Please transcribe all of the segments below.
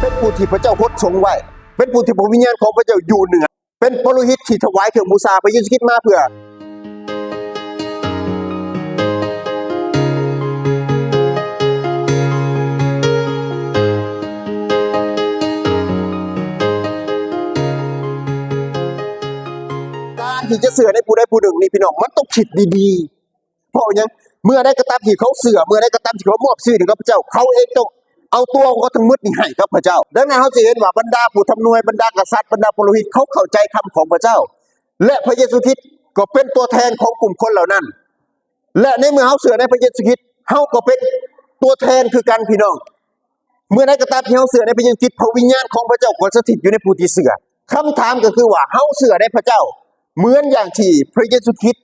ເປັນຜູ້ທີ່ພະເຈົ້າຫົດສົງໄວ້, ເປັນຜູ້ທີ່ພະວິນຍານຂອງພະເຈົ້າຢູ່ເໜືອ, ເປັນປະໂລຫິດທີ່ຖວາຍເຄື່ອງບູຊາພະເຢຊູຄຣິດມາເພື່ອ ການທີ່ຈະເຊື່ອໃນຜູ້ໃດຜູ້ໜຶ່ງນີ້ ພີ່ນ້ອງ, ມັນຕ້ອງຄິດດີໆ. ເພາະຫຍັງ? ເມື່ອໃດກໍຕາມທີ່ເຂົາເຊື່ອ, ເມື່ອໃດກໍຕາມທີ່ເຂົາມອບຊີວິດໃຫ້ກັບພະເຈົ້າ, ເຂົາເອງຕ້ອງເອົາຕົວຂອງເຂົາທັງໝົດນີ້ໃຫ້ກັບພະເຈົ້າ. ດັ່ງນັ້ນ ເຮົາຈະເຫັນວ່າບັນດາຜູ້ທຳນວຍ, ບັນດາກະສັດ, ບັນດາປະໂລຫິດ, ເຂົາເຂົ້າໃຈຄຳຂອງພະເຈົ້າ ແລະ ພະເຢຊູຄຣິດກໍເປັນຕົວແທນຂອງກຸ່ມຄົນເຫຼົ່ານັ້ນ. ແລະ ໃນເມື່ອເຮົາເຊື່ອໃນພະເຢຊູຄຣິດ, ເຮົາກໍເປັນຕົວແທນຄືກັນ, ພີ່ນ້ອງ. ເມື່ອໃດກໍຕາມທີ່ເຮົາເຊື່ອໃນພະເຢຊູຄຣິດ, ພະວິນຍານຂອງພະເຈົ້າກໍສະຖິດຢູ່ໃນຜູ້ທີ່ເຊື່ອ. ຄຳຖາມກໍຄືວ່າ ເຮົາເຊື່ອໃນພະເຈົ້າເໝືອນຢ່າງທີ່ພະເຢຊູຄຣິດ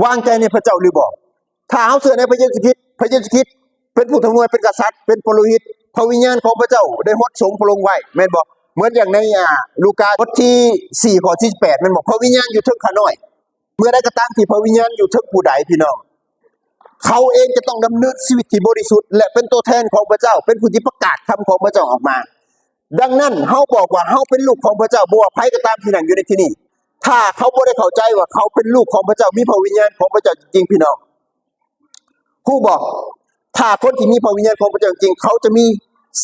ວາງໃຈໃນພະເຈົ້າຫຼືບໍ່? ຖ້າເຮົາເຊື່ອໃນພະເຢຊູຄຣິດ, ພະເຢຊູຄຣິດເປັນຜູ້ທຳນວຍ, ເປັນກະສັດ, ເປັນປະໂລຫິດ, ພະວິນຍານຂອງພະເຈົ້າໄດ້ຫົດສົງພະອົງໄວ້, ແມ່ນບໍ່? ເໝືອນຢ່າງໃນ ອາ ລູກາ ບົດທີສີ່ ຂໍ້ສີ່ສິບແປດ ແມ່ນບໍ່? ພະວິນຍານຢູ່ເທິງຂ້ານ້ອຍ. ເມື່ອໃດກໍຕາມທີ່ພະວິນຍານຢູ່ເທິງຜູ້ໃດ, ພີ່ນ້ອງ, ເຂົາເອງຈະຕ້ອງດຳເນີນຊີວິດທີ່ບໍລິສຸດ ແລະ ເປັນຕົວແທນຂອງພະເຈົ້າ, ເປັນຜູ້ທີ່ປະກາດຄຳຂອງພະເຈົ້າອອກມາ. ດັ່ງນັ້ນ ເຮົາບອກວ່າເຮົາເປັນລູກຂອງພະເຈົ້າ, ບໍ່ວ່າໃຜກໍຕາມທີ່ນັ່ງຢູ່ໃນທີ່ນີ້, ຖ້າເຂົາບໍ່ໄດ້ເຂົ້າໃຈວ່າເຂົາເປັນລູກຂອງພະເຈົ້າ, ມີພະວິນຍານຂອງພະເຈົ້າຈິງໆ, ພີ່ນ້ອງ, ຮູ້ບໍ່? ຖ້າຄົນທີ່ມີພະວິນຍານຂອງພະເຈົ້າຈິງ, ເຂົາຈະມີ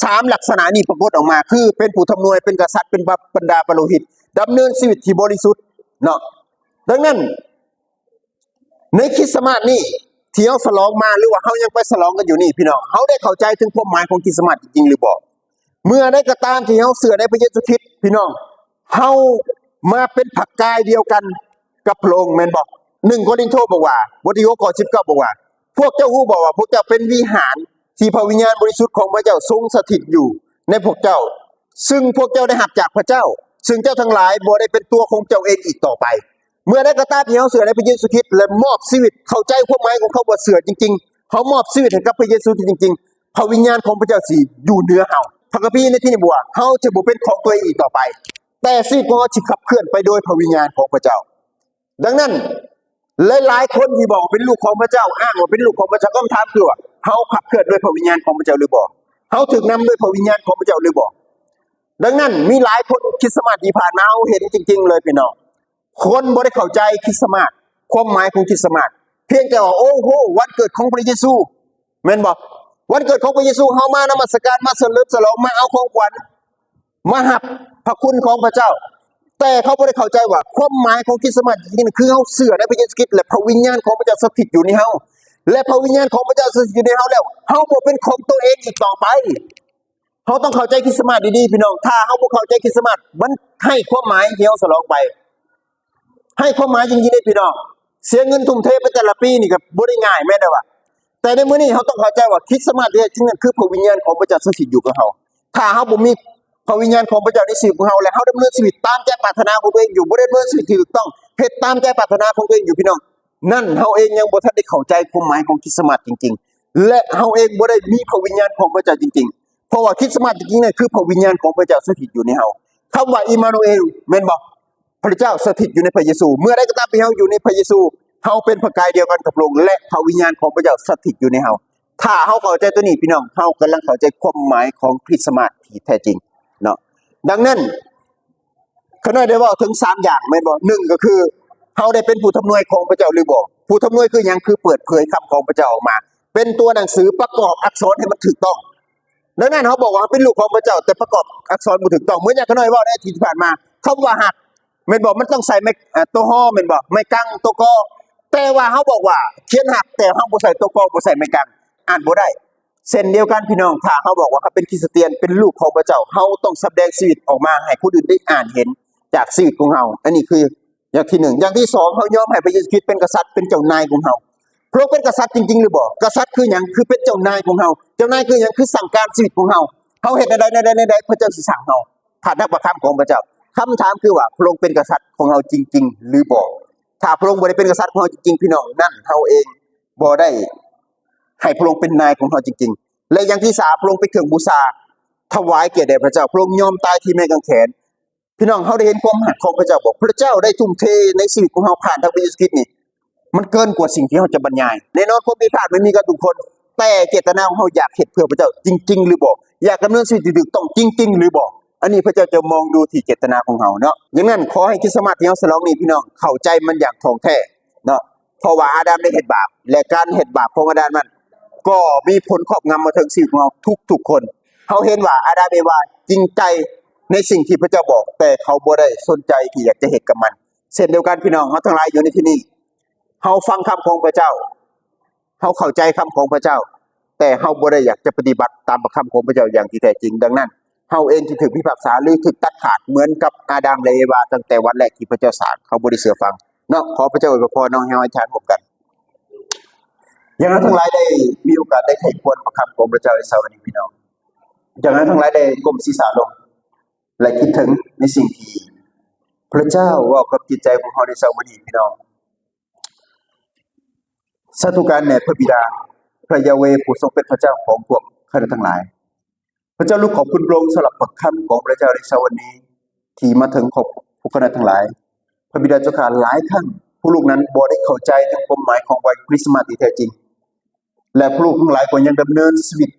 ສາມລັກສະນະນີ້ປາກົດອອກມາ, ຄືເປັນຜູ້ທຳນວຍ, ເປັນກະສັດ, ເປັນບັນດາປະໂລຫິດ, ດຳເນີນຊີວິດທີ່ບໍລິສຸດເນາະ. ດັ່ງນັ້ນ ໃນຄຣິດສະມາດນີ້ ທີ່ເຮົາສະຫຼອງມາ ຫຼືວ່າເຮົາຍັງໄປສະຫຼອງກັນຢູ່ນີ້, ພີ່ນ້ອງ, ເຮົາໄດ້ເຂົ້າໃຈເຖິງຄວາມໝາຍຂອງຄຣິດສະມາດຈິງໆຫຼືບໍ່? ເມື່ອໃດກໍຕາມທີ່ເຮົາເຊື່ອໃນພະເຢຊູຄຣິດ, ພີ່ນ້ອງ, ເຮົາມາເປັນພະກາຍດຽວກັນກັບພະອົງ, ແມ່ນບໍ່? ໜຶ່ງໂກລິນໂທບອກວ່າ, ບົດທີຫົກ ຂໍ້ສິບເກົ້າ ບອກວ່າ, ພວກເຈົ້າຮູ້ບໍ່ວ່າພວກເຈົ້າເປັນວິຫານທີ່ພະວິນຍານບໍລິສຸດຂອງພະເຈົ້າຊົງສະຖິດຢູ່ໃນພວກເຈົ້າ, ຊຶ່ງພວກເຈົ້າໄດ້ຮັບຈາກພະເຈົ້າ, ຊຶ່ງເຈົ້າທັງຫຼາຍບໍ່ໄດ້ເປັນຕົວຂອງເຈົ້າເອງອີກຕໍ່ໄປ. ເມື່ອໃດກໍຕາມທີ່ເຮົາເຊື່ອໃນພະເຢຊູຄຣິດ ແລະ ມອບຊີວິດ, ເຂົ້າໃຈຄວາມໝາຍຂອງຄຳວ່າເຊື່ອຈິງໆ, ເຮົາມອບຊີວິດໃຫ້ກັບພະເຢຊູຄຣິດຈິງໆ, ພະວິນຍານຂອງພະເຈົ້າຊິຢູ່ເໜືອເຮົາ. ພະຄຳພີໃນທີ່ນີ້ບອກວ່າ ເຮົາຈະບໍ່ເປັນຂອງຕົວເອງອີກຕໍ່ໄປ, ແຕ່ຊີວິດຂອງເຮົາຊິຂັບເຄື່ອນໄປໂດຍພະວິນຍານຂອງພະເຈົ້າ. ດັ່ງນັ້ນ ຫຼາຍໆຄົນທີ່ບອກວ່າເປັນລູກຂອງພະເຈົ້າ, ອ້າງວ່າເປັນລູກຂອງພະເຈົ້າ, ຄຳຖາມຄືວ່າ ເຮົາຂັບເຄື່ອນໂດຍພະວິນຍານຂອງພະເຈົ້າຫຼືບໍ່? ເຮົາຖືກນຳໂດຍພະວິນຍານຂອງພະເຈົ້າຫຼືບໍ່? ດັ່ງນັ້ນ ມີຫຼາຍຄົນ ຄຣິດສະມາດທີ່ຜ່ານມາ ເຮົາເຫັນຈິງໆເລີຍ ພີ່ນ້ອງ, ຄົນບໍ່ໄດ້ເຂົ້າໃຈຄຣິດສະມາດ, ຄວາມໝາຍຂອງຄຣິດສະມາດ, ພຽງແຕ່ວ່າ ໂອ້ໂຫ ວັນເກີດຂອງພະເຢຊູ, ແມ່ນບໍ່? ວັນເກີດຂອງພະເຢຊູ ເຮົາມານະມັດສະການ, ມາສະເຫຼີມສະຫຼອງ, ມາເອົາຂອງຂວັນ, ມາຮັບພະຄຸນຂອງພະເຈົ້າ, ແຕ່ເຂົາບໍ່ໄດ້ເຂົ້າໃຈວ່າ ຄວາມໝາຍຂອງຄຣິດສະມາດຈິງໆນັ້ນ ຄືເຮົາເຊື່ອໃນພະເຢຊູຄຣິດ ແລະ ພະວິນຍານຂອງພະເຈົ້າສະຖິດຢູ່ໃນເຮົາ, ແລະ ພະວິນຍານຂອງພະເຈົ້າສະຖິດຢູ່ໃນເຮົາແລ້ວ, ເຮົາບໍ່ເປັນຂອງຕົວເອງອີກຕໍ່ໄປ. ເຮົາຕ້ອງເຂົ້າໃຈຄຣິດສະມາດດີໆ ພີ່ນ້ອງ. ຖ້າເຮົາບໍ່ເຂົ້າໃຈຄຣິດສະມາດ, ມັນໄຮ້ຄວາມໝາຍທີ່ເຮົາສະຫຼອງໄປ. ໄຮ້ຄວາມໝາຍຈິງໆເດ້ ພີ່ນ້ອງ. ເສຍເງິນທຸ່ມເທໄປແຕ່ລະປີນີ້ກໍບໍ່ໄດ້ງ່າຍ ແມ່ນບໍ່ວະ? ແຕ່ໃນມື້ນີ້ເຮົາຕ້ອງເຂົ້າໃຈວ່າ ຄຣິດສະມາດທີ່ແທ້ຈິງນັ້ນ ຄືພະວິນຍານຂອງພະເຈົ້າສະຖິດຢູ່ກັບເຮົາ. ຖ້າເຮົາບໍ່ມີພະວິນຍານຂອງພະເຈົ້າໃນຊີວິດຂອງເຮົາ ແລະ ເຮົາດຳເນີນຊີວິດຕາມໃຈປາດຖະໜາຂອງຕົວເອງຢູ່, ບໍ່ໄດ້ດຳເນີນຊີວິດທີ່ຖືກຕ້ອງ, ເຮັດຕາມໃຈປາດຖະໜາຂອງຕົວເອງຢູ່ ພີ່ນ້ອງ, ນັ້ນເຮົາເອງຍັງບໍ່ທັນໄດ້ເຂົ້າໃຈຄວາມໝາຍຂອງຄຣິດສະມາດຈິງໆ ແລະ ເຮົາເອງບໍ່ໄດ້ມີພະວິນຍານຂອງພະເຈົ້າຈິງໆ. ເພາະວ່າຄຣິດສະມາດຈິງໆນັ້ນ ຄືພະວິນຍານຂອງພະເຈົ້າສະຖິດຢູ່ໃນເຮົາ. ຄຳວ່າ ອີມານູເອລ ແມ່ນບໍ່? ພະເຈົ້າສະຖິດຢູ່ໃນພະເຢຊູ. ເມື່ອໃດກໍຕາມທີ່ເຮົາຢູ່ໃນພະເຢຊູ, ເຮົາເປັນພະກາຍດຽວກັນກັບພະອົງ ແລະ ພະວິນຍານຂອງພະເຈົ້າສະຖິດຢູ່ໃນເຮົາ. ຖ້າເຮົາເຂົ້າໃຈຕົວນີ້ ພີ່ນ້ອງ, ເຮົາກຳລັງເຂົ້າໃຈຄວາມໝາຍຂອງຄຣິດສະມາດທີ່ແທ້ຈິງເນາະ. ດັ່ງນັ້ນ ຂ້ານ້ອຍໄດ້ເວົ້າເຖິງສາມຢ່າງ ແມ່ນບໍ່? ໜຶ່ງກໍຄື ເຮົາໄດ້ເປັນຜູ້ທຳນວຍຂອງພະເຈົ້າຫຼືບໍ່? ຜູ້ທຳນວຍຄືຫຍັງ? ຄືເປີດເຜີຍຄຳຂອງພະເຈົ້າອອກມາ ເປັນຕົວໜັງສືປະກອບອັກສອນໃຫ້ມັນຖືກຕ້ອງ. ດັ່ງນັ້ນ ເຮົາບອກວ່າເຮົາເປັນລູກຂອງພະເຈົ້າ, ແຕ່ປະກອບອັກສອນບໍ່ຖືກຕ້ອງ. ເໝືອນຢ່າງຂ້ານ້ອຍເວົ້າໃນອາທິດທີ່ຜ່ານມາ, ຄຳວ່າຮັກ ແມ່ນບໍ່? ມັນຕ້ອງໃສ່ໄມ້ ອາ ຕົວ ຮ ແມ່ນບໍ່? ໄມ້ກັງ ຕົວ ກ. ແຕ່ວ່າເຮົາບອກວ່າຂຽນຮັກ ແຕ່ເຮົາບໍ່ໃສ່ຕົວ ກ ບໍ່ໃສ່ໄມ້ກັງ, ອ່ານບໍ່ໄດ້. ເຊັ່ນດຽວກັນ ພີ່ນ້ອງ, ຖ້າເຮົາບອກວ່າເຮົາເປັນຄຣິສຕຽນ, ເປັນລູກຂອງພະເຈົ້າ, ເຮົາຕ້ອງສຳແດງຊີວິດອອກມາໃຫ້ຄົນອື່ນໄດ້ອ່ານເຫັນຈາກຊີວິດຂອງເຮົາ. ອັນນີ້ຄືຢ່າງທີໜຶ່ງ. ຢ່າງທີສອງ, ເຮົາຍອມໃຫ້ພະເຢຊູຄຣິດເປັນກະສັດ, ເປັນເຈົ້ານາຍຂອງເຮົາ. ພະອົງເປັນກະສັດຈິງໆຫຼືບໍ່? ກະສັດຄືຫຍັງ? ຄືເປັນເຈົ້ານາຍຂອງເຮົາ. ເຈົ້ານາຍຄືຫຍັງ? ຄືສັ່ງການຊີວິດຂອງເຮົາ. ເຮົາເຮັດແນວໃດ ແນວໃດ ແນວໃດ ພະເຈົ້າຊິສັ່ງເຮົາ ຜ່ານທາງພະຄຳຂອງພະເຈົ້າ. ຄຳຖາມຄືວ່າ ພະອົງເປັນກະສັດຂອງເຮົາຈິງໆຫຼືບໍ່? ຖ້າພະອົງບໍ່ໄດ້ເປັນກະສັດຂອງເຮົາຈິງໆ, ພີ່ນ້ອງ, ນັ້ນເຮົາເອງບໍ່ໄດ້ໃຫ້ພະອົງເປັນນາຍຂອງເຮົາຈິງໆ. ແລະ ຢ່າງທີສາມ, ພະອົງເປັນເຄື່ອງບູຊາ, ຖວາຍກຽດແດ່ພະເຈົ້າ. ພະອົງຍອມຕາຍທີ່ໄມ້ກາງແຂນ. ພີ່ນ້ອງ, ເຮົາໄດ້ເຫັນຄວາມຮັກຂອງພະເຈົ້າບໍ່? ພະເຈົ້າໄດ້ທຸ່ມເທໃນຊີວິດຂອງເຮົາຜ່ານທາງພະເຢຊູຄຣິດນີ້ ມັນເກີນກວ່າສິ່ງທີ່ເຮົາຈະບັນຍາຍ. ແນ່ນອນ ຄວາມຜິດພາດມັນມີກັບທຸກຄົນ, ແຕ່ເຈດຕະນາຂອງເຮົາຢາກເຮັດເພື່ອພະເຈົ້າຈິງໆຫຼືບໍ່? ຢາກດຳເນີນຊີວິດທີ່ຖືກຕ້ອງຈິງໆ ຫຼືບໍ່? ອັນນີ້ພະເຈົ້າຈະມອງດູທີ່ເຈດຕະນາຂອງເຮົາເນາະ. ດັ່ງນັ້ນ ຂໍໃຫ້ຄຣິສຕະມາດທີ່ເຮົາສະຫຼອງນີ້ ພີ່ນ້ອງເຂົ້າໃຈມັນຢ່າງທ່ອງແທ້ເນາະ, ເພາະວ່າອາດາມໄດ້ເຮັດບາບ ແລະ ການເຮັດບາບຂອງອາດາມນັ້ນ ກໍມີຜົນຄອບງຳມາເຖິງຊີວິດຂອງເຮົາທຸກໆຄົນ. ເຮົາເຫັນວ່າອາດາມເອວາຈິງໃຈໃນສິ່ງທີ່ພະເຈົ້າບອກ, ແຕ່ເຂົາບໍ່ໄດ້ສົນໃຈທີ່ຢາກຈະເຮັດກັບມັນ. ເຊັ່ນດຽວກັນ ພີ່ນ້ອງເຮົາທັງຫຼາຍຢູ່ໃນທີ່ນີ້, ເຮົາຟັງຄຳຂອງພະເຈົ້າ, ເຮົາເຂົ້າໃຈຄຳຂອງພະເຈົ້າ, ແຕ່ເຮົາບໍ່ໄດ້ຢາກຈະປະຕິບັດຕາມພະຄຳຂອງພະເຈົ້າຢ່າງທີ່ແທ້ຈິງ. ດັ່ງນັ້ນ ເຮົາເອງທີ່ຖືກພິພາກສາ ຫຼື ຖືກຕັດຂາດເໝືອນກັບອາດາມ ແລະ ເອວາ ຕັ້ງແຕ່ວັນແລກທີ່ພະເຈົ້າສ້າງ, ເຂົາບໍ່ໄດ້ເຊື່ອຟັງເນາະ. ຂໍພະເຈົ້າອວຍພອນເຮົາ, ໃຫ້ເຮົາອະທິຖານຮ່ວມກັນ. ຢາກໃຫ້ເຮົາທັງຫຼາຍໄດ້ມີໂອກາດໄດ້ໄຂ້ຄວນພະຄຳຂອງພະເຈົ້າໃນເຊົ້າວັນນີ້ ພີ່ນ້ອງ. ຢາກໃຫ້ເຮົາທັງຫຼາຍໄດ້ກົ້ມສີສະລົງ ແລະ ຄິດເຖິງໃນສິ່ງທີ່ພະເຈົ້າເວົ້າກັບຈິດໃຈຂອງເຮົາໃນເຊົ້າມື້ນີ້ ພີ່ນ້ອງ. ສາທຸການແດ່ພະບິດາ, ພະຢາເວ ຜູ້ຊົງເປັນພະເຈົ້າຂອງພວກຂ້ານ້ອຍທັງຫຼາຍ. ພະເຈົ້າລູກຂອບຄຸນພະອົງສຳລັບພະຄຳຂອງພະເຈົ້າໃນເຊົ້າວັນນີ້ ທີ່ມາເຖິງຂອງພວກຂ້ານ້ອຍທັງຫຼາຍ. ພະບິດາເຈົ້າຂ້າ, ຫຼາຍຄັ້ງພວກລູກນັ້ນບໍ່ໄດ້ເຂົ້າໃຈເຖິງຄວາມໝາຍຂອງວັນຄຣິສຕະມາດທີ່ແທ້ຈິງ. ແລະ ພວກລູກທັງຫຼາຍກໍຍັງດຳເນີນຊີວິດ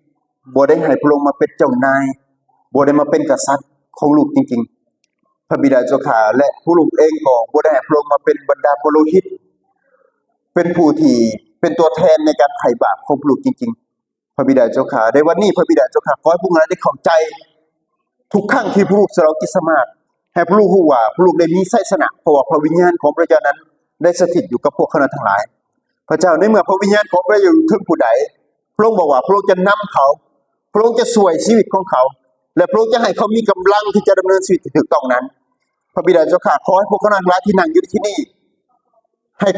ບໍ່ໄດ້ໃຫ້ພະອົງມາເປັນເຈົ້ານາຍ, ບໍ່ໄດ້ມາເປັນກະສັດຂອງລູກຈິງໆ ພະບິດາເຈົ້າຂ້າ. ແລະ ພວກລູກເອງກໍບໍ່ໄດ້ໃຫ້ພະອົງມາເປັນບັນດາປະໂລຫິດ, ເປັນຜູ້ທີ່ເປັນຕົວແທນໃນການໄຖ່ບາບຂອງພວກລູກຈິງໆ ພະບິດາເຈົ້າຂ້າ. ໃນວັນນີ້ ພະບິດາເຈົ້າຂ້າ, ຂໍໃຫ້ພວກລູກໄດ້ເຂົ້າໃຈ ທຸກຄັ້ງທີ່ພວກລູກສະຫຼອງຄຣິສຕະມາດ, ໃຫ້ພວກລູກຮູ້ວ່າພວກລູກໄດ້ມີໄຊຊະນະ, ເພາະວ່າພະວິນຍານຂອງພະເຈົ້ານັ້ນໄດ້ສະຖິດຢູ່ກັບພວກຂ້ານ້ອຍທັງຫຼາຍ. ພະເຈົ້າ, ໃນເມື່ອພະວິນຍານຂອງພະເຈົ້າຢູ່ເທິງຜູ້ໃດ, ພະອົງບອກວ່າພະອົງຈະນຳເຂົາ, ພະອົງຈະຊ່ວຍຊີວິດຂອງເຂົາ ແລະ ພະອົງຈະໃຫ້ເຂົາມີກຳລັງທີ່ຈະດຳເນີນຊີວິດທີ່ຖືກຕ້ອງນັ້ນ. ພະບິດາເຈົ້າຂ້າ, ຂໍໃຫ້ພວກຂ້ານ້ອຍທັງຫຼາຍທີ່ນັ່ງຢູ່ທີ່ນີ້ ໃຫ້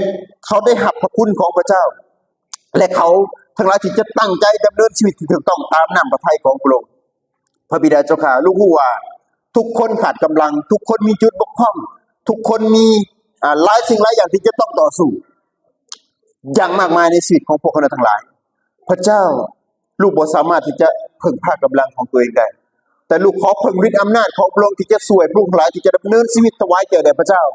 ເຂົາໄດ້ຮັບພະຄຸນຂອງພະເຈົ້າ ແລະ ເຂົາທັງຫຼາຍທີ່ຈະຕັ້ງໃຈດຳເນີນຊີວິດທີ່ຖືກຕ້ອງຕາມນ້ຳພະໄທຂອງພະອົງ. ພະບິດາເຈົ້າຂ້າ, ລູກຮູ້ວ່າທຸກຄົນຂາດກຳລັງ, ທຸກຄົນມີຈຸດບົກຜ່ອງ, ທຸກຄົນມີ ອາ ຫຼາຍສິ່ງຫຼາຍຢ່າງທີ່ຈະຕ້ອງຕໍ່ສູ້ຢ່າງມາກມາຍໃນຊີວິດຂອງພວກເຮົາທັງຫຼາຍ. ພະເຈົ້າ, ລູກບໍ່ສາມາດທີ່ຈະເພິ່ງພາກຳລັງຂອງຕົວເອງໄດ້, ແຕ່ລູກຂໍເພິ່ງລິດອຳນາດຂອງພະອົງທີ່ຈະຊ່ວຍພວກລູກທັງຫຼາຍທີ່ຈະດຳເນີນຊີວິດຖວາຍແກ່ແດ່ພະເຈົ້າ,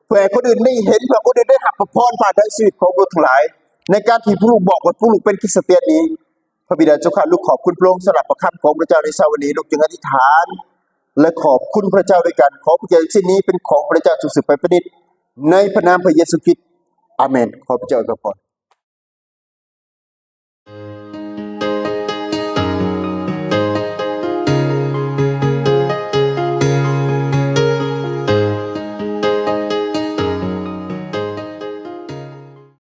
ເພື່ອໃຫ້ຄົນອື່ນໄດ້ເຫັນ, ເພື່ອຄົນອື່ນໄດ້ຮັບພະພອນຜ່ານທາງຊີວິດຂອງພວກລູກທັງຫຼາຍ, ໃນການທີ່ພວກລູກບອກວ່າພວກລູກເປັນຄຣິສຕຽນນີ້. ພະບິດາເຈົ້າຂ້າ, ລູກຂອບຄຸນພະອົງສຳລັບພະຄຳຂອງພະເຈົ້າໃນເຊົ້າວັນນີ້. ລູກຈຶ່ງອະທິຖານ ແລະ ຂອບຄຸນພະເຈົ້າດ້ວຍກັນ. ຂໍພະເກີຍດສິ່ງນີ້ເປັນຂອງພະເຈົ້າ ຈະສືບໄປປະດິດ ໃນພະນາມພະເຢຊູຄຣິດ. ອາເມນ. ຂໍພະເຈົ້າອວຍພອນ.